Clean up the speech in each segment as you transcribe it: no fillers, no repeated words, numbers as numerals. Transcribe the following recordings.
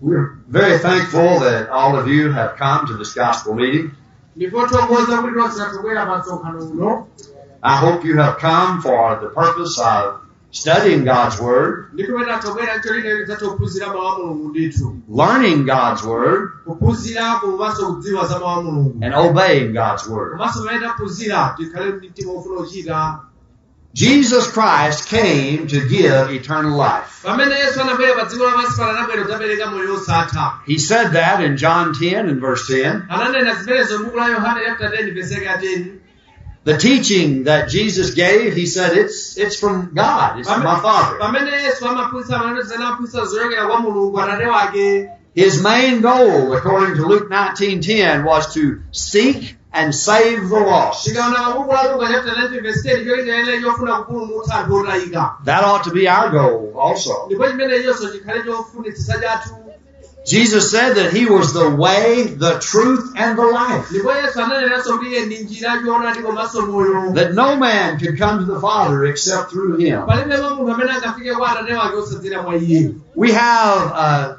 We're very thankful that all of you have come to this gospel meeting. Ndipo thokoza kuti tonse tatobwera pa msonkhano uno. I hope you have come for the purpose of studying God's Word, Ndipo pamene tatobwera ncholinga tidzathe kuphunzira mawu a Mulungu ndithu, learning God's Word, kuphunzira komanso kudziwa za mawu a Mulungu, and obeying God's Word. Komanso pamene taphunzira tikhale ndi mtima wofuna kuchita. Jesus Christ came to give eternal life. Pamene Yesu anabwera pa dziko lapansi pano anabwera kudzapereka moyo wosatha. He said that in John 10 and verse 10. Ananena zimenezo m'buku la Yohane chapter 10 verse yake ya 10. The teaching that Jesus gave, he said, it's from God. It's from my Father. Pamene Yesu amaphunzitsa maneno anaphunzitsa zochokera kwa Mulungu Atate wake. His main goal, according to Luke 19:10, was to seek and save the lost. Tikaona mabuku la Luka chapter 19 verse 10 cholinga chake chofuna kupulumutsa anthu otayika. That ought to be our goal also. Ndipo chimenechonso chikhale chofunitsitsa chathu. Jesus said that he was the way, the truth, and the life. Ndipo Yesu ananenanso kuti iye ndi njira, choonadi komanso moyo. That no man could come to the Father except through him. Palibe munthu amene angafike kwa Atate wake osadzera mwa iye. We have a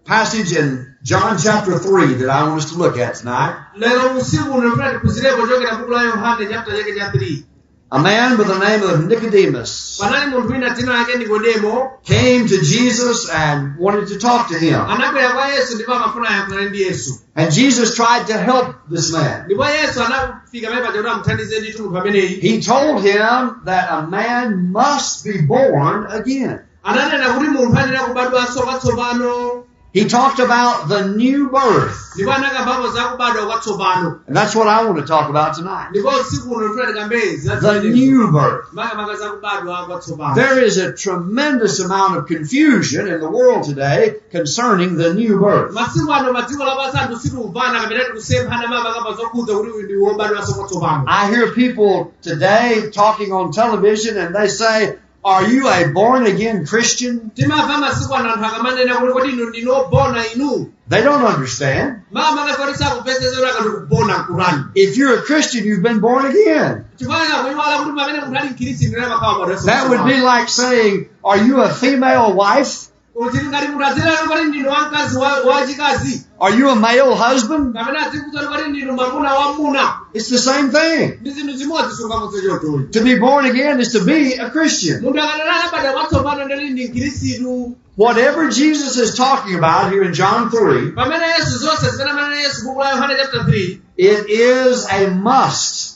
passage in John chapter 3 that I want us to look at tonight. Lero usiku uno ndifuna tiphunzirepo kuchokera buku la Yohane chapter chake cha 3. A man by the name of Nicodemus Panali munthu wina dzina lake Nikodemo came to Jesus and wanted to talk to him. Anabwera kwa Yesu ndipo amafuna ayankhulane ndi Yesu. And Jesus tried to help this man. Ndipo Yesu anafika pamene paja kuti amuthandize ndithu munthu ameneyi. He told him that a man must be born again. Ananena kuti munthu ayenera kubadwanso kwatsopano. He talked about the new birth. Ndipo anakambapo za kubadwa kwatsopano. And that's what I want to talk about tonight. Ndipo usiku uno ndifuna tikambe za The zimenezo. new birth. Makamaka za kubadwa kwatsopano. There is a tremendous amount of confusion in the world today concerning the new birth. Masiku ano pa dziko lapansi anthu sitikumvana kapena tikusemphana makamaka zokhudza kuti uyu ndi wobadwanso kwatsopano. I hear people today talking on television and they say, "Are you a born again Christian?" Timamva masiku ano anthu akamanena kuti kodi inu ndinu obona inu. They don't understand. Makamaka zoti sakumvetsetsa kuti akati kubona nkurani. If you're a Christian, you've been born again. Chifukwa kuyiwala kuti pamene munthu ali mkhristu ndiye amakhala wobadwanso That would be like saying, "Are you a female wife?" Kuti ngati munthu azinena kuti ndinu wamkazi wachikazi. Are you a male husband? Kapena azikuza kuti ndinu mwamuna wamuna. It's the same thing. Ndi zinthu zimodzi sungamutse chotoyi. To be born again is to be a Christian. Munthu akanena anabadwa kwatsopano ndili ndi mkhristu. Whatever Jesus is talking about here in John 3, Pamene Yesu zonse zimene amanena Yesu buku la Yohane chapter 3, it is a must.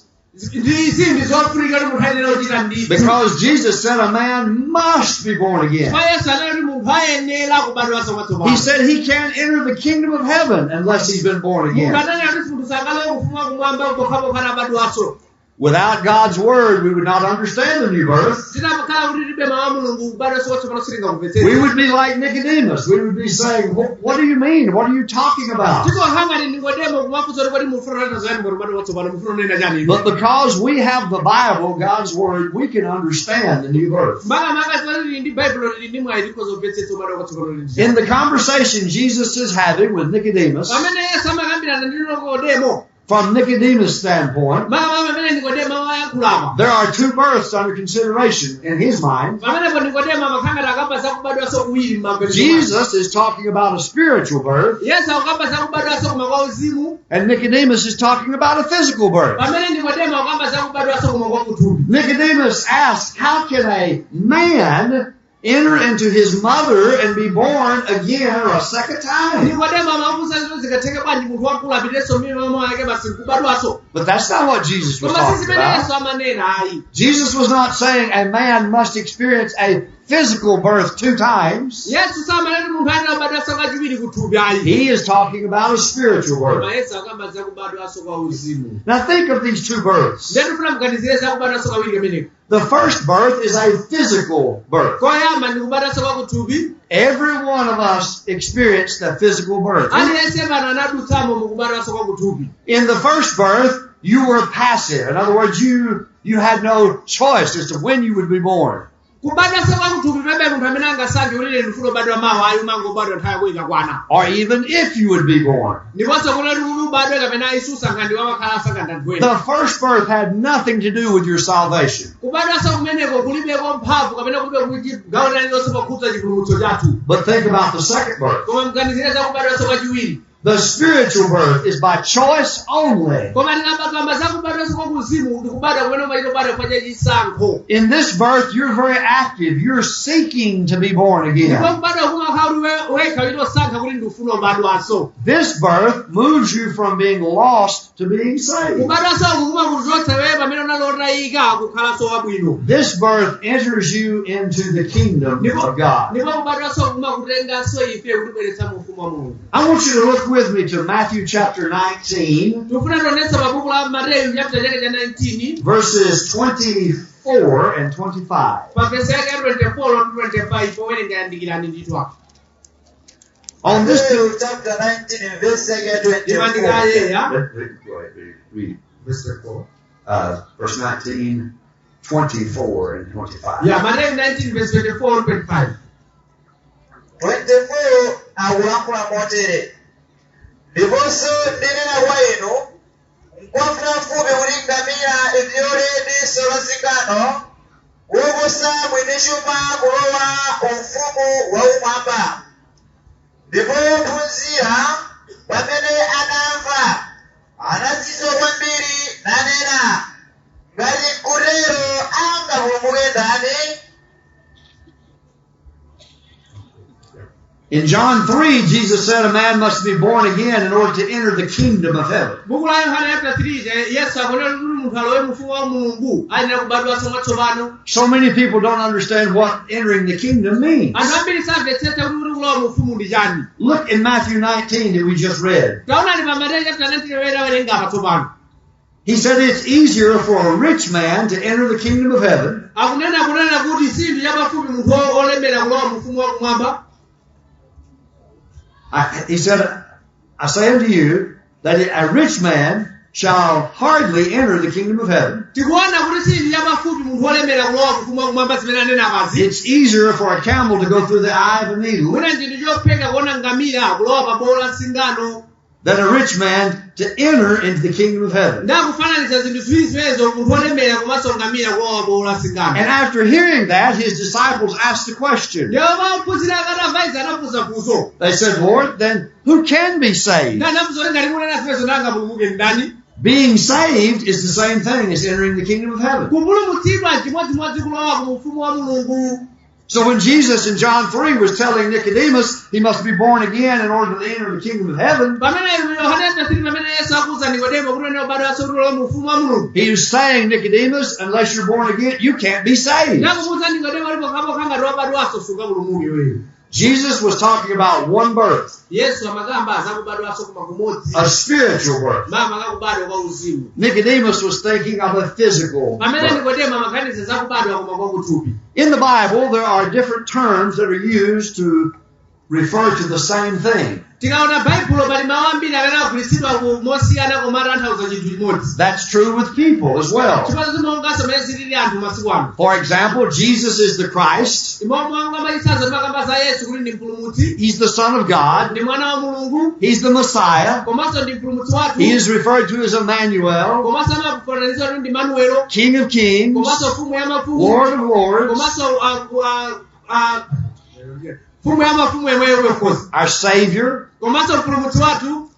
ndi zinthu zofunika kuti munthu ayenera kuchita ndithu. Because Jesus said a man must be born again. Chifukwa Yesu anena kuti munthu ayenera kubadwanso kwatsopano. He said he can't enter the kingdom of heaven unless he's been born Munthu again. ananena kuti munthu sangalowe ufumu wakumwamba pokhapokha atabadwanso. Without God's word, we would not understand the new birth. Titakhala kuti tilibe mawu a Mulungu kubadwanso kwatsopano sitingakumvetsetse. We would be like Nicodemus. We would be saying, "What do you mean? What are you talking about?" Tikokhala ngati Nikodemo kumafunsa kuti kodi mufuna kunena chani kubadwa kwatsopano mufuna kunena chani inu? But because we have the Bible, God's word, we can understand the new birth. Makamaka zimene tili ndi Baibulo tili ndi mwayi tikhoza kumvetsetsa kubadwa kwatsopano ndi chani. In the conversation Jesus is having with Nicodemus, Pamene Yesu amakambirana ndi Nikodemo, from Nicodemus' standpoint, makamaka pamene Nikodemo amayankhulapa, there are two births under consideration in his mind. pamenepo Nikodemo amakhala ngati akamba za kubadwanso kuwiri m'maganizo mwake. Jesus is talking about a spiritual birth, Yesu akukamba za kubadwanso koma kwa uzimu, and Nicodemus is talking about a physical birth. pamene Nikodemo akukamba za kubadwanso koma kwa kuthupi. Nicodemus asks, how can a man enter into his mother and be born again or a second time? Nikodemo amafunsa zinthu zikatheke bwanji munthu wamkulu apitenso m'mimba mwa amayi ake basi nkubadwanso. But that's not what Jesus was Koma si talking zimene about. Yesu amanena ayi. Jesus was not saying a man must experience a physical birth two times. Yesu samanena kuti munthu ayenera kubadwanso kachiwiri kuthupi ayi. He is talking about a spiritual Koma birth. Yesu akamba za kubadwanso kwa uzimu. Now think of these two births. Ndiye tifuna muganizire za kubadwanso kawiri kameneko. The first birth is a physical birth. Koyamba ndi kubadwanso kwa kuthupi. Every one of us experienced a physical birth. Aliyense pano anadutsamo mukubadwanso kwa kuthupi. In the first birth, you were passive. In other words, you had no choice as to when you would be born. Kubadwanso kwakuthupi palibe munthu amene angasankhe kuti ine ndifuna ubadwa mawa ayi umangobadwa nthawi yako ikakwana. Or even if you would be born. Ndiponso kuti kuti ubadwe kapena ayi susankha ndiwe amakhala asankha ndi anthu ena. The first birth had nothing to do with your salvation. Kubadwanso kumeneko kulibeko mphamvu kapena kulibe kuti gawo lililonse pokhudza chipulumutso chathu. But think about the second birth. Koma mganizire za kubadwanso kwachiwiri. The spiritual birth is by choice only. Koma tikambakamba za kubadwanso kwakuzimu ndi kubadwa kumene umachita ubadwa kwa chisankho. In this birth, you're very active. You're seeking to be born Ndipo again. kubadwa kumakhala kuti wekha uchitosankha kuti ndifuna ubadwanso. This birth moves you from being lost to being saved. Kubadwanso kumakuchotsa iweyo pamene unali otayika kukhalanso wabwino. This birth enters you into the kingdom of God. Ndipo kubadwanso kumakutenganso ife kutibweretsa mu ufumu wa Mulungu. I want you to look with me to Matthew chapter 19, Tikufuna tionenso pa buku la Mateyu chapter chake cha 19 verses 24 and 25. pa vesi yake ya 24 ndi 25 powerenga yandikirani ndithu apo. On this Matthew chapter 19 verse yake ya 24. Imandikaye ya Go ahead, read. Verse 24. Verse 19, 24 and 25. Yeah, Mateyu 19 verse 24 25. 24 akulankhula motere, ndiponso ndinena kwa inu, nkwafunafupi kuti ngamira ipyole diso la zingano kuposa mwini chuma kulowa ufumu waumwamba. Ndipo ophunzira pamene anamva anazizwa kwambiri nanena, ngati nkutero angapulumuke ndani? In John 3, Jesus said a man must be born again in order to enter the kingdom of heaven. Buku la Yohana chapter 3 Yesu akunena kuti munthu alowe mu ufumu wa Mulungu ayenera kubadwanso mwatsopano. So many people don't understand what entering the kingdom means. Anthu ambiri samvetsetsa kuti kulowa mu ufumu ndi chani. Look in Matthew 19 that we just read. Taonani pa Mateyu chapter 19 yoyera werenga patsopano. He said it's easier for a rich man to enter the kingdom of heaven Akunena kunena kuti sinthu chapafupi munthu olemera kulowa mu ufumu wakumwamba. He said, I say unto you that a rich man shall hardly enter the kingdom of heaven. Tikuona kuti sinthu chapafupi munthu olemera kulowa mu ufumu wakumwamba zimene anena apazi. It's easier for a camel to go through the eye of a needle Mwina chinthu chopheka kuona ngamira kulowa pa bowo la singano. than a rich man to enter into the kingdom of heaven. Ndakufananiza zinthu ziwiri zimenezo munthu olemera komanso ngamira kulowa pa bowo la singano. And after hearing that, his disciples asked the question. Ndipo ophunzira akatamva izi anafunsa funso. They said, Lord, then who can be saved? Ndi anafunsa kuti ngati munena zimenezo nanga angapulumuke ndani? Being saved is the same thing as entering the kingdom of heaven. Kupulumutsidwa chimodzimodzi kulowa ku ufumu wa Mulungu. So when Jesus in John 3 was telling Nicodemus he must be born again in order to enter the kingdom of heaven, Pamene Yohane 3 pamene Yesu akuwuza Nikodemo kuti uyenera kubadwanso kuti ulowe mu ufumu wa Mulungu. he was saying, Nicodemus, unless you're born again, you can't be saved. Ndakumuwuza Nikodemo kuti pokhapokha ngati wabadwanso sungapulumuke iweyo. Jesus was talking about one birth, Yesu amakamba zakubadwanso koma kumodzi. a spiritual birth. Mama akakubadwa kwa uzimu. Nicodemus was thinking of a physical Pamene birth. Nikodemo amaganiza zakubadwa koma kwa kuthupi. In the Bible, there are different terms that are used to refer to the same thing. Tikaona Baibulo pali mawu ambiri amene agwiritsidwa ku mosiyana koma atanthauza chinthu chimodzi. That's true with people as well. Chipatso zimonganso mmene zilili anthu masiku ano. For example, Jesus is the Christ. Monga mwachitsanzo timakamba za Yesu kuti ndi mpulumutsi, He's the Son of God. ndi mwana wa Mulungu, He's the Messiah. komanso ndi mpulumutsi wathu, He is referred to as Emmanuel, komanso amakufananiza kuti ndi Manuelo, King of Kings, komanso mfumu ya mafumu, Lord of Lords, komanso mfumu ya mafumu yemweyo of course, our Savior, komanso mpulumutsi wathu.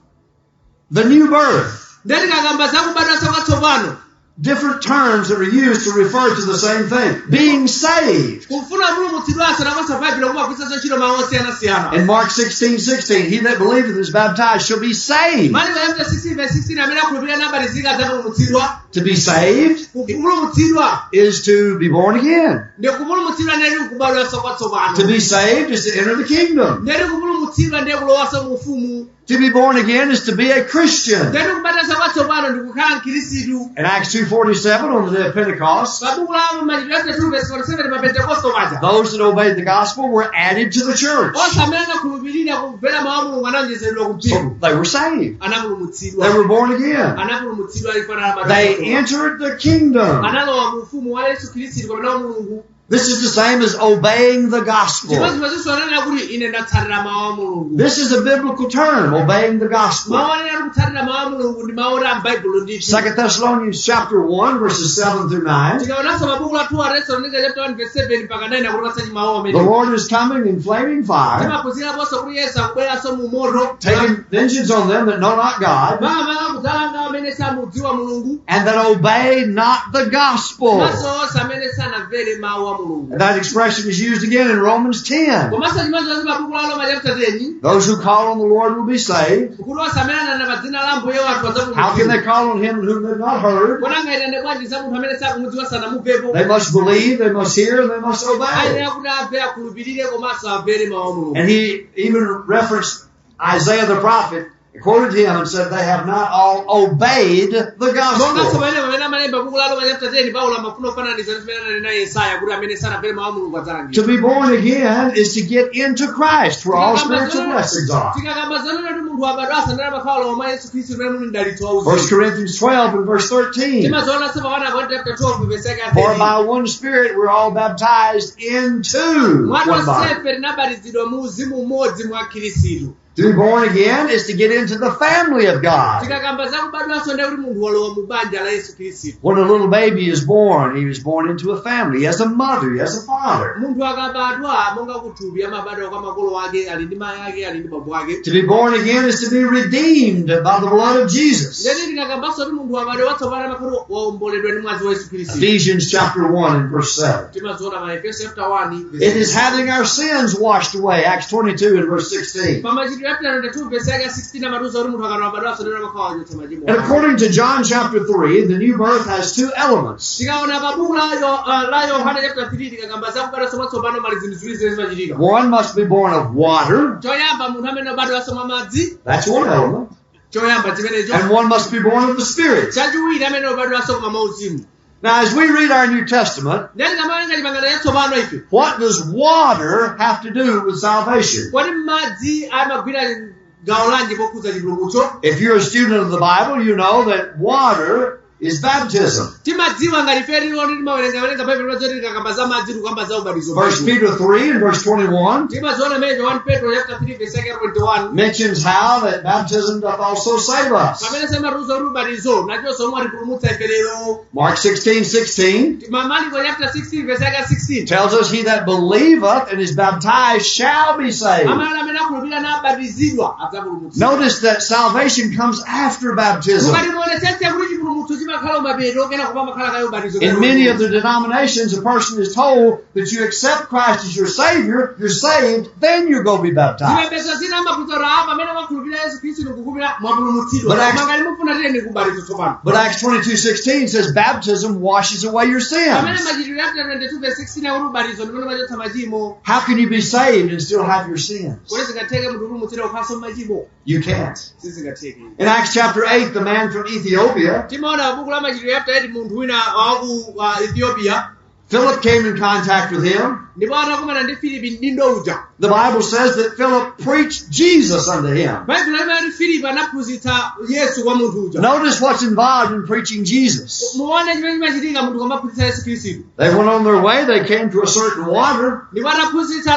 the new birth. Ndiye tikakamba zakubadwanso kwatsopano, Different terms that are used to refer to the same thing. Being saved. kufuna kupulumutsidwanso nakonso Baibulo kumagwiritsanso ntchito mawu osiyanasiyana. In Mark 16:16, he that believeth and is baptized shall be saved. Marko chapter 16 verse 16 amene akhulupirira nabatizika adzapulumutsidwa. To be saved Kupulumutsidwa is to be born again. ndi kupulumutsidwa ndiye kubadwanso kwatsopano. To be saved is to enter the kingdom. Ndiye kupulumutsidwa ndiye kulowanso mu ufumu. To be born again is to be a Christian. Ndiye kubadwanso kwatsopano ndi kukhala mkhristu. In Acts 2:47 on the day of Pentecost, Pa buku la Machitidwe chapter 2 verse 47 pa Pentekosto paja. those that obeyed the gospel were added to the church. Onse amene anakhulupirira kumvera mawu a Mulungu anawonjezedwa ku So mpingo. they were saved. They Anapulumutsidwa. were born again. Anapulumutsidwa alifanana They entered the kingdom. Analowa mu ufumu wa Yesu Khristu kapena wa Mulungu. This is the same as obeying the gospel. Chimodzimodzinso ananena kuti ine ndatsatira mawu a Mulungu. This is a biblical term, obeying the gospel. Mawu anena kuti kutsatira mawu a Mulungu ndi mawu oti a m'Baibulo ndithu. 2 Thessalonians chapter 1, verses 7 through 9. Tikaonanso mabuku la 2 Atesalonika chapter 1 verse 7 mpaka 9 akutipatsa mawu The amene. Lord is coming in flaming fire, Timaphunziraponso kuti Yesu akubweranso mu moto. taking vengeance on them that know not God, Makamaka kudzalanga amene samudziwa Mulungu. and that obey not the gospel. Komanso onse amene sanamvere mawu a Mulungu. And that expression is used again in Romans 10. Komanso chimodzimodzi mabuku la Roma chapter 10. Those who call on the Lord will be saved. Kuti onse amene anena pa dzina la Ambuye wathu How can they adzapulumutsidwa. call on him whom they've not heard? Kodi angayitane bwanji za munthu amene sakumudziwa sanamumvepo? They must believe, they must hear, and they must obey. Ayenera kuti amve akhulupirire komanso amvere mawu a Mulungu. And he even referenced Isaiah the prophet, quoted him and said, they have not all obeyed the Monganso gospel. pamene pamene amalemba buku la Roma chapter 10 Paulo amafuna kufananiza ndi zimene ananena Yesaya kuti amene sanamvere mawu a Mulungu adzalangidwa. To be born again is to get into Christ, where all spiritual blessings are. Tikakamba zonena kuti munthu wabadwa asanali makhala omwe Yesu Khristu amene muli mdalitso wa 1 uzimu. Corinthians 12 and verse 13. Timazoonanso pa 1 Korinto chapter 12 verse yake ya For 13. by one Spirit we're all baptized into Mwa one body. tonsefe tinabatizidwa mu uzimu umodzi mwa Khristu. To be born again is to get into the family of God. Tikakamba za kubadwanso ndiye kuti munthu walowa mu banja la Yesu Khristu. When a little baby is born, he is born into a family. He has a mother, he has a father. Munthu akabadwa monga kuthupi amabadwa kwa makolo ake, ali ndi mayi ake, ali ndi bambo ake. To be born again is to be redeemed by the blood of Jesus. Ndeti tikakambanso kuti munthu wabadwa watsopano amakhala waomboledwa ndi mwazi wa Yesu Khristu. Ephesians chapter 1 and verse 7. Timazoona pa Efeso chapter 1 verse It is having our sins washed away. Acts 22 and verse 16. Pa Machitidwe chapter 22 verse yake ya 16 amatiuza kuti munthu akabadwanso ndiye amakhala wachotsa machimo. And according to John chapter 3, the new birth has two elements. Tikaona pa buku la Yohane chapter 3 tikakamba za kubadwanso mwatsopano mali zinthu ziwiri zimene zimachitika. One must be born of water. Choyamba munthu amene wabadwanso mwa madzi, That's one element. choyamba chimenecho. And one must be born of the Spirit. Chachiwiri amene wabadwanso koma mwauzimu. Now, as we read our New Testament, Ndeti tikamawerenga chipangano chatsopano ife. what does water have to do with salvation? Kodi madzi amagwira gawo lanji pokhudza chipulumutso? If you're a student of the Bible, you know that water is baptism. Timadziwa ngati ife tiloni timawerengawerenga Baibulo zoti tikakamba za madzi tikukamba za ubatizo. First Peter 3 and verse 21 Timaziona mejo 1 Petro chapter 3 verse yake 21. mentions how that baptism doth also save us. Pamene samatiuza kuti ubatizo nachonso omwe atipulumutsa ife lero. Mark 16:16 Marko chapter 16 verse yake 16. tells us, he that believeth and is baptized shall be saved. Amene amene akhulupirira nabatizidwa adzapulumutsidwa. Notice that salvation comes after baptism. Mukati muonetsetse kuti chipulumutso chimakhala umapeto kena koma makhala kayo ubatizo. In many of the denominations, a person is told that you accept Christ as your Savior, you're saved, then you go be baptized. Zipembedzo zina amaphunzira apa amene amakhulupirira Yesu Khristu ndikukhulupirira mwapulumutsidwa. But Koma ngati mufuna tiyeni kubatizo tsopano. But Acts 22:16 says baptism washes away your Pamene sins. Machitidwe chapter 22 verse 16 akuti ubatizo ndimene umachotsa machimo. How can you be saved and still have your sins? Kodi zingatheke munthu kupulumutsidwa kukhalanso machimo? You can't. Sizingatheke. In Acts chapter 8, the man from Ethiopia, Timaona buku la Machitidwe chapter 8 munthu wina wa ku Ethiopia Philip came in contact with him. ndipo atakumana ndi Filipi mdindo uja. The Bible says that Philip preached Jesus unto him. Baibulo limati Filipi anaphunzitsa Yesu kwa munthu uja. Notice what's involved in preaching Jesus. Muone chimene chimachitika munthu kamaphunzitsa Yesu Khristu. They went on their way, they came to a certain water. Ndipo ataphunzitsa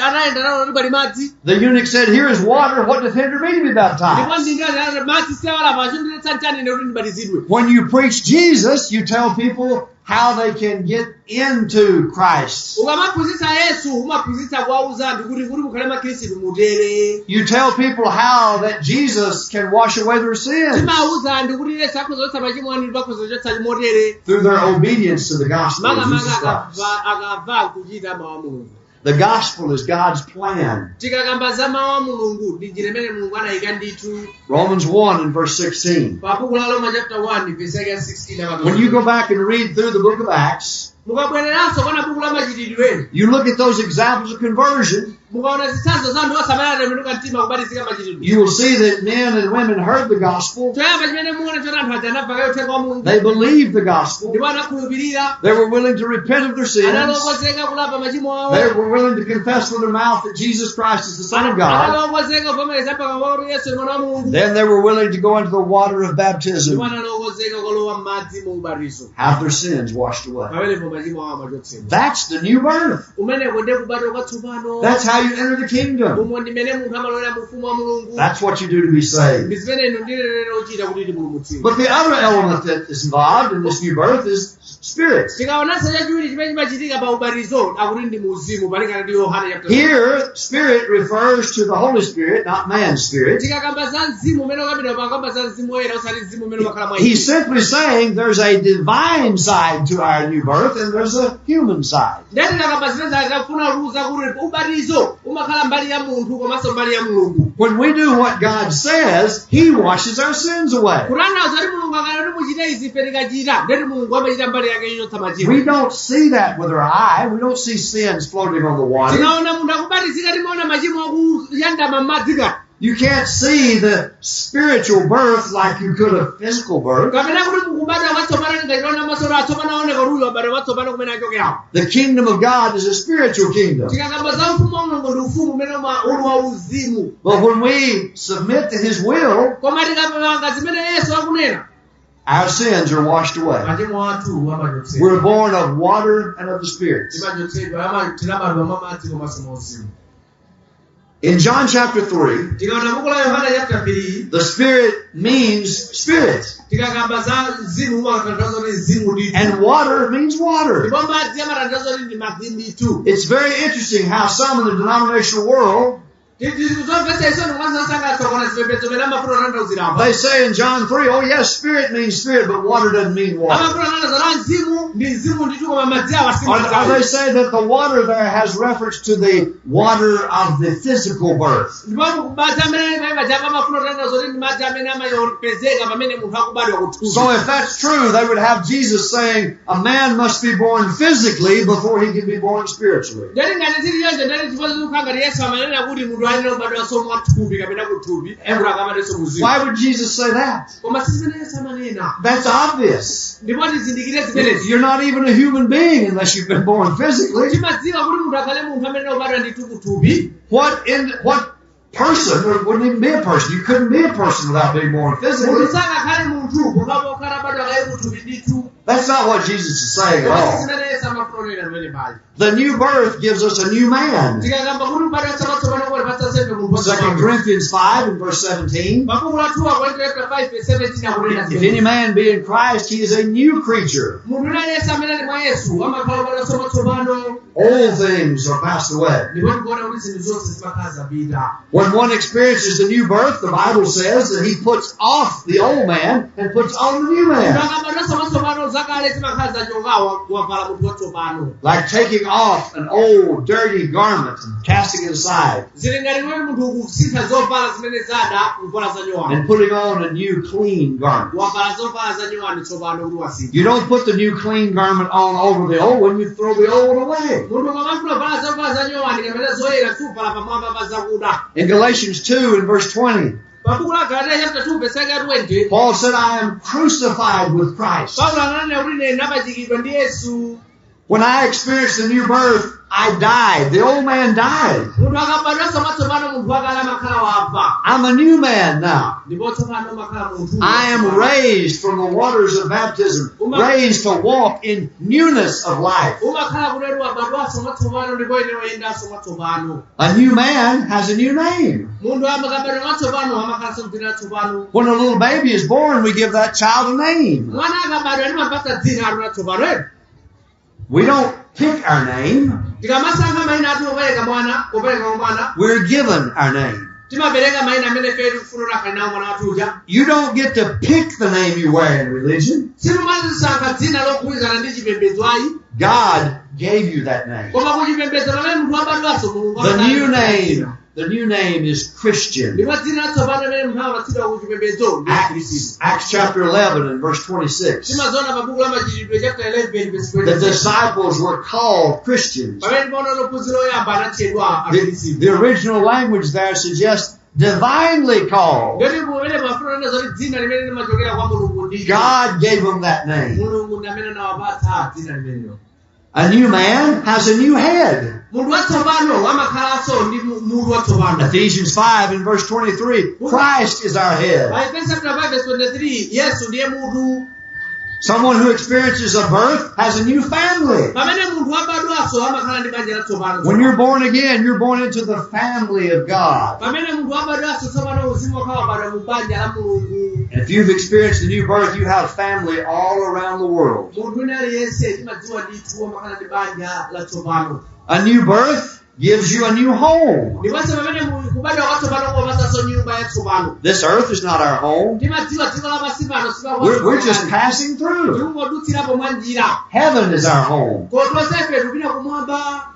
anayenda nawo kuti pali madzi. The eunuch said, Here is water, what doth hinder me to be Ndipo baptized? mdindo anati madzi siawalapa chondiletsa nchani ine kuti ndibatizidwe. When you preach Jesus, you tell people how they can get into Christ. Ukamaphunzitsa Yesu umaphunzitsa kuwauza anthu kuti mukhale makhristu mutere. You tell people how that Jesus can wash away their sins Timawuza anthu kuti Yesu akhoza kuchotsa machimo anu ndipo akhoza kuchotsa motere. through their obedience to the gospel of Jesus Makamaka Christ. akamva kuchita mawu a Mulungu. The gospel is God's plan. Tikakamba za mawu a Mulungu ndi njira imene Mulungu anayika ndithu. Romans 1 and verse 16. Pa buku la Roma chapter 1 verse yake ya 16 When you go back and read through the book of Acts, mukabwereranso kona buku la Machitidwe you look at those examples of conversion, Mukaona zitsanzo za anthu onse amene anatembenuka mtima kubatizika machitidwe, you will see that men and women heard the gospel. Choyamba chimene muona choti anthu aja anamva kaye uthenga wa Mulungu. They believed the gospel. Ndipo anakhulupirira. They were willing to repent of their sins. Analokozeka kulapa machimo awo. They were willing to confess with their mouth that Jesus Christ is the Son of God. Analokozeka kuvomereza pakamwa kuti Yesu ndi mwana wa Mulungu. Then they were willing to go into the water of baptism, Ndipo analokozeka kolowa m'madzi mu ubatizo, have their sins washed away. Pamenepo machimo awo amachotsedwa. That's the new birth. Umeneko ndiye kubadwa kwatsopano. That's how you enter the kingdom. Umo ndi mmene munthu amalowera mu ufumu wa Mulungu. That's what you do to be saved. Ndi zimene inu ndilelero ochita kuti tipulumutsidwe. But the other element that is involved in this new birth is spirit. Tikaonanso chachiwiri chimene chimachitika pa ubatizo akuti ndi muuzimu palingana ndi Yohane chapter. Here, spirit refers to the Holy Spirit, not man's spirit. Tikakamba za mzimu umene ukambidwa pakamba za mzimu woyera osati mzimu umene umakhala mwa He's ife. simply saying there's a divine side to our new birth and there's a human side. Ndiye tikakamba zimene zakafuna kutiuza kuti ubatizo umakhala mbali ya munthu komanso mbali ya Mulungu. When we do what God says, He washes our sins away. Kutanthauza kuti Mulungu akanena kuti muchite izi ife tikachita ndeti Mulungu amachita mbali yake yochotsa machimo. We don't see that with our eye. We don't see sins floating on the water. Tikaona munthu akubatizika timaona machimo akuyandama m'madzi kati. You can't see the spiritual birth like you could a physical birth. Kapena kuti mukubadwa kwatsopano tingachiona maso atsopano aoneka kuti uyu wabadwa kwatsopano kumene achokerawo. The kingdom of God is a spiritual kingdom. Tikakamba za ufumu wa Mulungu ndi ufumu umene uli wa uzimu. But when we submit to His will, Koma tikapanga zimene Yesu akunena, our sins are washed away. machimo athu amachotsedwa. We're born of water and of the Spirit. Timachotsedwa, tinabadwa mwa madzi komanso mwa uzimu. In John chapter 3, Tikaona buku la Yohana chapter 3, the Spirit means spirit, tikakamba za mzimu umatanthauza kuti mzimu ndithu, and water means water. ndipo madzi amatanthauza kuti ndi madzi ndithu. It's very interesting how some in the denominational world, Tizomvetsa isoni komanso kona zipembedzo mene amafuna kutanthauzirapo. they say in John 3, oh yes, spirit means spirit, but water doesn't mean water. Amafuna kutanthauza kuti mzimu ndi mzimu ndithu koma madzi awa si Or, madzi or they awo. say that the water there has reference to the water of the physical birth. Ndipo madzi amene pamene amafuna kutanthauza kuti ndi madzi amene amayopezeka pamene munthu akubadwa kuthupi. So if that's true, they would have Jesus saying a man must be born physically before he can be born spiritually. Ndati ngati zili choncho ndati chifukwa chikukhala ngati Yesu amanena kuti munthu ayenera kubadwanso mwathupi kapena kuthupi kuti akabadwenso muzimu. Why would Jesus say that? Koma si zimene Yesu amanena. That's obvious. Ndipo tizindikire zimenezi. You're not even a human being unless you've been born physically. Timadziwa kuti munthu akhale munthu amene akubadwa ndithu kuthupi. What person, there wouldn't even be a person. You couldn't be a person without being born Munthu physically. sangakhale munthu pokhapokha atabadwa kaye kuthupi ndithu. That's not what Jesus is saying at Koma si all. zimene Yesu amafuna kunena pamene pali. The new birth gives us a new man. Tikakamba kuti kubadwa kwatsopano kumatipatsa sembe munthu 2 watsopano. Corinthians 5 and verse 17. Mabuku la 2 Akorinto chapter 5 verse 17 akunena If zimene. any man be in Christ, he is a new creature. Munthu wina aliyense amene ali mwa Yesu amakhala wobadwanso mwatsopano. All things are passed away. Ndipo tikuona kuti zinthu zonse zimakhala zapita. When one experiences the new birth, the Bible says that he puts off the old man and puts on the new man. Akabadwanso mwatsopano zakale zimakhala zachoka wavala munthu watsopano. Like taking off an old dirty garment and casting it aside Zili ngati kuti munthu ukusintha zovala zimene zada kuvala zanyowani. and putting on a new clean garment. Wavala zovala zanyowani tsopano kuti wasintha. You don't put the new clean garment on over the old one, you throw the old one away. Munthu ukamafuna kuvala zovala zanyowani kapena zoyera suvala pamwamba pa zakuda. In Galatians 2 and verse 20, Pa buku la Galatiya chapter 2 verse 20, Paul said, I am crucified with Christ. Paulo ananena kuti ine ndinapachikidwa ndi Yesu. When I experienced the new birth, I died. The old man died. Munthu akabadwanso mwatsopano munthu wakale amakhala wafa. I'm a new man now. Ndipo tsopano umakhala munthu. I am raised from the waters of baptism, raised to walk in newness of life. Umakhala kuti wabadwanso mwatsopano ndipo ine wayendanso mwatsopano. A new man has a new name. Munthu amakabadwa mwatsopano amakhalanso mdzina latsopano. When a little baby is born, we give that child a name. Mwana akabadwa timamupatsa dzina atu latsopano ero. We don't pick our name. Tikamasankha mayina athu opereka mwana, opereka kwa mwana, We're given our name. timapereka mayina amene ife tikufuna kuti akhale nawo mwana wathu uja. You don't get to pick the name you wear in religion. Simumasankha dzina logwirizana ndi chipembedzo ayi. God gave you that name. Koma kuchipembedzo pamene munthu wabadwanso Mulungu The new amakhala name The new name is Christian. Ndipo dzina latsopano limene munthu amapatsidwa ku chipembedzo ndi Acts, Acts chapter 11 and verse 26. Timazoona pa buku la Machitidwe chapter 11 verse The 26 disciples were called Christians. Pamene timaona ophunzira oyamba anatchedwa The, akhristu. the original language there suggests divinely called. Ngati pamene pafuna kunena zoti dzina limene limachokera kwa Mulungu ndi God gave them that name. Mulungu ndi amene anawapatsa dzina limenelo. A new man has a new head. Munthu watsopano amakhalanso ndi mutu watsopano. Ephesians 5 and verse 23, Christ is our head. Pa Efeso chapter 5 verse 23, Yesu ndiye mutu. Someone who experiences a birth has a new family. Pamene munthu abadwanso amakhala ndi banja latsopano. When you're born again, you're born into the family of God. Pamene munthu abadwanso tsopano uzimu wakhala wabadwa mu banja la Mulungu. And if you've experienced a new birth, you have family all around the world. Munthu wina aliyense timadziwa ndithu amakhala ndi banja latsopano. A new birth gives you a new home. Ndiponso pamene kubadwa kwatsopano kumapasanso nyumba yatsopano. This earth is not our home. Timadziwa dziko lapansi pano We're just passing through. tikungodutsirapo mwa njira. Heaven is our home. Kotonsefe tikupita kumwamba.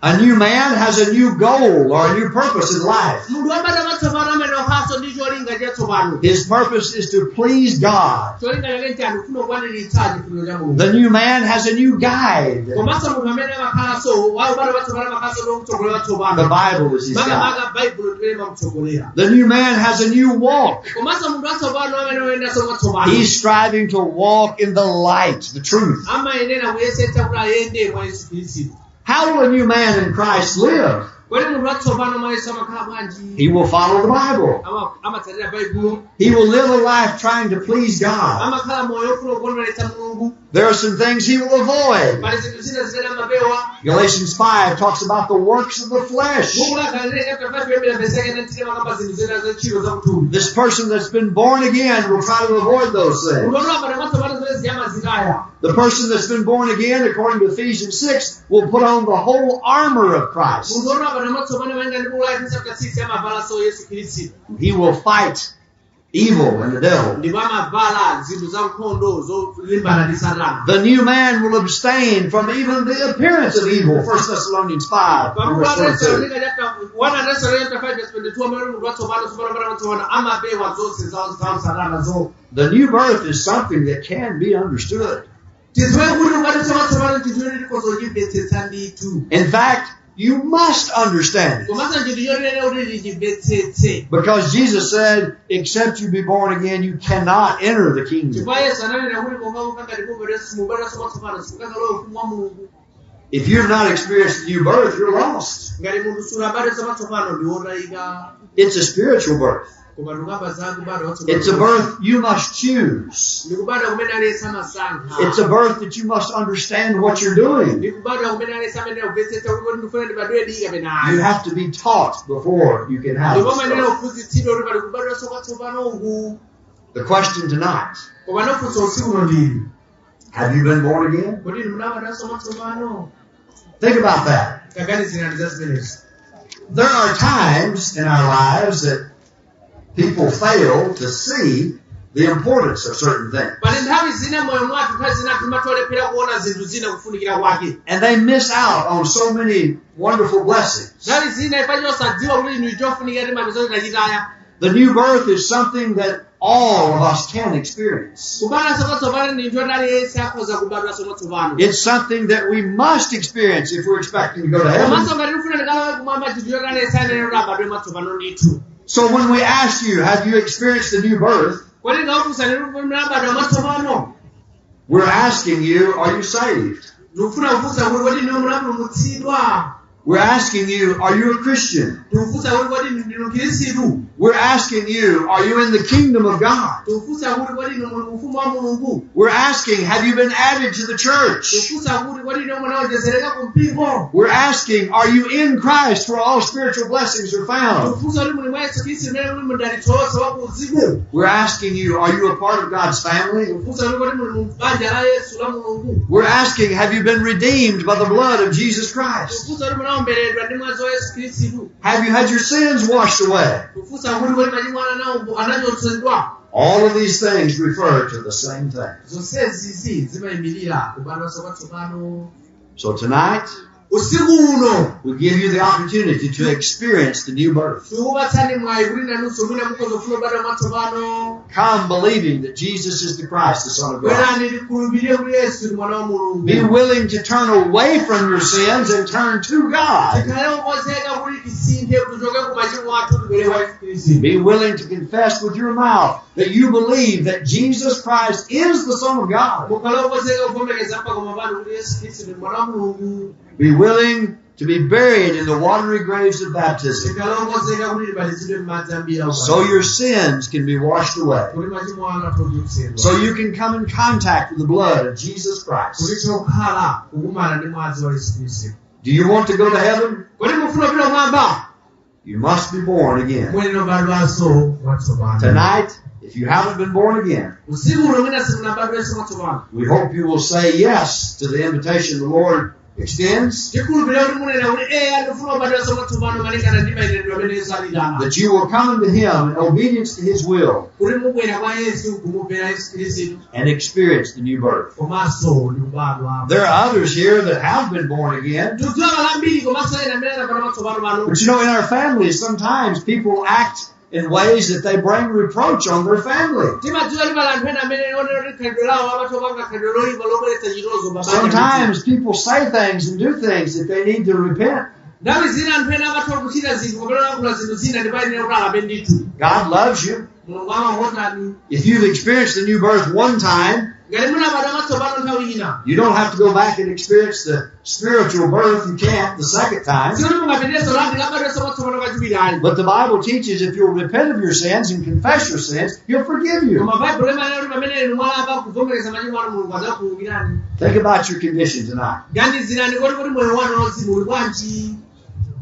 A new man has a new goal or a new purpose in life. Munthu wabadwa mwatsopano amene okhaso ndi cholinga chatsopano. His purpose is to please God. Cholinga chake nchani? Kufuna kukwaniritsa chifuniro cha Mulungu. The new man has a new guide. Komanso munthu amene amakhalanso wabadwa mwatsopano amakhalanso ndi mtsogoleri The watsopano. Bible is his guide. Makamaka Baibulo ndimene mamtsogolera. The new man has a new walk. Komanso munthu watsopano amene oyendanso mwatsopano He's striving to walk in the light, the truth. Amayenera kuyesetsa kuti ayende mwa Yesu Khristu. How will a new man in Christ live? Kodi munthu watsopano mwa Yesu amakhala bwanji? He will follow the Bible. Amatsatira Baibulo. He will live a life trying to please God. Amakhala moyo ofuna kukondweretsa Mulungu. There are some things he will avoid. Pali zinthu zina zimene amapewa. Galatians 5 talks about the works of the flesh. Buku la Galatiya chapter 5 kuyambira verse yake 19 amakamba zinthu zina za ntchito za kuthupi. This person that's been born again will try to avoid those things. Munthu wabadwa mwatsopano zimene ziyamazitaya. The person that's been born again, according to Ephesians 6, will put on the whole armor of Christ. Munthu wabadwa mwatsopano malinga ndi buku la Efeso chapter 6 amavalanso Yesu Khristu. He will fight evil and the devil. Ndipo amavala zinthu za nkhondo zolimbana ndi Satana. The new man will abstain from even the appearance of evil. 1 Thessalonians 5, Pabuku verse la 22. Tesalonika chapter 1 Tesalonika chapter 5 verse 22 amene munthu watsopano tsopano pana watsopano amapewa zonse za Satana zo. The new birth is something that can be understood. Tidziwe kuti ukati watsopano chinthu choti tikhoza kuchimvetsetsa ndithu. In fact, you must understand it. Komanso chinthu choyenera kuti tichimvetsetse. Because Jesus said, except you be born again, you cannot enter the kingdom. Chifukwa Yesu ananena kuti monga ngati mubadwanso mwatsopano simungakalowe ufumu wa Mulungu. If you've not experienced the new birth, you're lost. Ngati munthu sunabadwenso mwatsopano ndi wotayika. It's a spiritual birth. Koma tikukamba za kubadwa watsopano. It's a birth you must choose. Ndi kubadwa kumene aliyense amasankha. It's a birth that you must understand what you're doing. Ndi kubadwa kumene aliyense amayenera kumvetsetsa kuti kodi ndikufuna ndibadwedi kapena You ayi. have to be taught before you can have Ndipo this amayenera birth. kuphunzitsidwa kuti pali kubadwanso kwatsopano uku. The question tonight, Koma nofunsa usiku uno ndili. have you been born again? Kodi inu munabadwanso mwatsopano? Think about that. Taganizirani za zimenezi. There are times in our lives that people fail to see the importance of certain things. Pali nthawi zina moyo mwathu nthawi zina timatolephera kuona zinthu zina kufunikira kwake. And they miss out on so many wonderful blessings. Nthawi zina ipacho osadziwa kuti inu chofunikira timapeza tachitaya. The new birth is something that all of us can experience. Kubadwanso kwatsopano ndi choti aliyense akhoza kubadwanso mwatsopano. It's something that we must experience if we're expecting to go to heaven. Komanso ngati tikufuna tikalowe kumwamba chinthu choti aliyense ayenera kuti abadwe mwatsopano ndithu. So when we ask you, have you experienced the new birth? Kodi ndikakufunsani kuti munabadwa mwatsopano? We're asking you, are you saved? Ndikufuna kufunsa kuti kodi inu munapulumutsidwa? We're asking you, are you a Christian? Ndikufunsa kuti kodi inu ndinu Mkhristu? We're asking you, are you in the kingdom of God? Ndikufunsa kuti kodi inu muli mu ufumu wa Mulungu? We're asking, have you been added to the church? Ndikufunsa kuti kodi inu munawonjezereka ku mpingo? We're asking, are you in Christ where all spiritual blessings are found? Ndikufunsa kuti muli mwa Yesu Khristu mmene muli mudalitso wonse wa ku uzimu? We're asking you, are you a part of God's family? Ndikufunsa kuti kodi muli mu banja la Yesu la Mulungu? We're asking, have you been redeemed by the blood of Jesus Christ? Ndikufunsa kuti munawomboledwa ndi mwazi wa Yesu Khristu? Have you had your sins washed away? Ndikufunsa kuti kodi machimo anu anachotsedwa? All of these things refer to the same thing. Zonsezi zimayimirira kubadwanso kwatsopano. So tonight, Usiku uno we give you the opportunity to experience the new birth. Tikukupatsani mwayi kuti nanunso mwina mukhoza kufuna kubadwa mwatsopano. Come believing that Jesus is the Christ, the Son of God. Bwerani tikhulupirire kuti Yesu ndi mwana wa Mulungu. Be willing to turn away from your sins and turn to God. Tikhale okonzeka kuti tisinthe tichoke ku machimo athu tibwere kwa Yesu Khristu. Be willing to confess with your mouth that you believe that Jesus Christ is the Son of God. Mukhale okonzeka kuvomereza pakamwa panu kuti Yesu Khristu ndi mwana wa Mulungu. Be willing to be buried in the watery graves of baptism Tikhale okonzeka kuti tibatizidwe m'madzi ambiri so your sins can be washed away. kuti machimo anu athe kuchotsedwa. So you can come in contact with the blood of Jesus Kuti Christ. tokhala kukumana ndi mwazi wa Yesu Khristu. Do you want to go to heaven? Kodi mufuna kupita kumwamba? You must be born again. Muyenera kubadwanso mwatsopano. Tonight, if you haven't been born again, Usiku uno mwina simunabadwenso mwatsopano. we hope you will say yes to the invitation the Lord extends, Tikhulupirira kuti munena kuti eya ndifuna kubadwanso mwatsopano malingana ndi mayitanidwe amene Yesu anayitana. that you will come unto Him in obedience to His will Kuti mubwera kwa Yesu kumumvera Yesu Khristu and experience the new birth. komanso ndi kubadwa. There are others here that have been born again. Tikudziwa ambiri komanso ena amene anabadwa mwatsopano pano. But you know, in our families, sometimes people act in ways that they bring reproach on their family. Timadziwa ndi pali anthu ena amene onena kuti khalidwe lawo amatopanga khalidwe loyipa lobweretsa chitonzo pa banja. Sometimes people say things and do things that they need to repent. Nthawi zina anthu ena amatha kuchita zinthu kapena kulankhula zinthu zina ndipo ayenera kuti alape ndithu. God loves you. Mulungu amakukondani. If you've experienced the new birth one time, Ngati munabadwa mwatsopano nthawi ina, you don't have to go back and experience the spiritual birth. You can't the second time. sikuti mungapitenso landi labadwenso mwatsopano kachiwiri ayi. But the Bible teaches if you'll repent of your sins and confess your sins, He'll forgive you. Koma Baibulo limanena kuti pamene inu mwalapa kuvomereza machimo anu Mulungu adzakukhululukirani. Think about your condition tonight. Ganizirani kodi kuti moyo wanu wauzimu uli bwanji.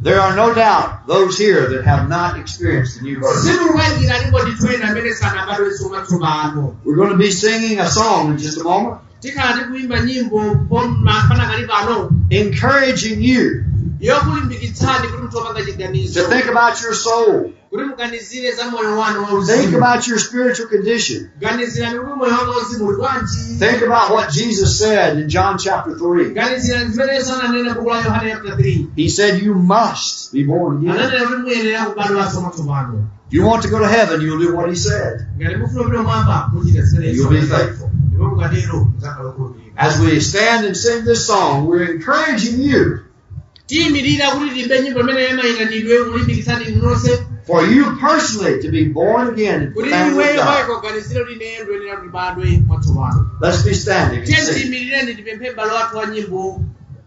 There are no doubt those here that have not experienced the new birth. Sitikukayikira ndipo ndithu ena amene sanabadwenso mwatsopano. We're going to be singing a song in just a moment, Tikhala tikuyimba nyimbo panakali pano encouraging you yokulimbikitsani kuti mutopanga to chiganizo think about your soul, kuti muganizire za moyo wanu think wauzimu. about your spiritual condition, Ganizirani kuti moyo wanu wauzimu uli bwanji. think about what Jesus said in John chapter 3. Ganizirani zimene Yesu ananena buku la Yohane chapter 3. He said, you must be born again. Ananena kuti muyenera kubadwanso mwatsopano. If you want to go to heaven, you'll do what He said. Ngati mufuna kupita kumwamba muchita zimene Yesu You'll be ananena. faithful. Ndipo mukatero mudzakhala okhulupirika. As we stand and sing this song, we're encouraging you, Tiyimirira kuti tiyimbe nyimbo imene yamayitanidwe kulimbikitsani inu nonse for you personally, to be born again into the kuti family of iweyo God. paikaganizire kuti ineyo ndiyenera kuti ndibadwe mwatsopano. Let's be standing and Tiye sing. tiyimirireni tipemphe m'bale wathu wa nyimbo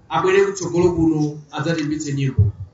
abwere kutsogolo kuno adzatiimbitse nyimbo.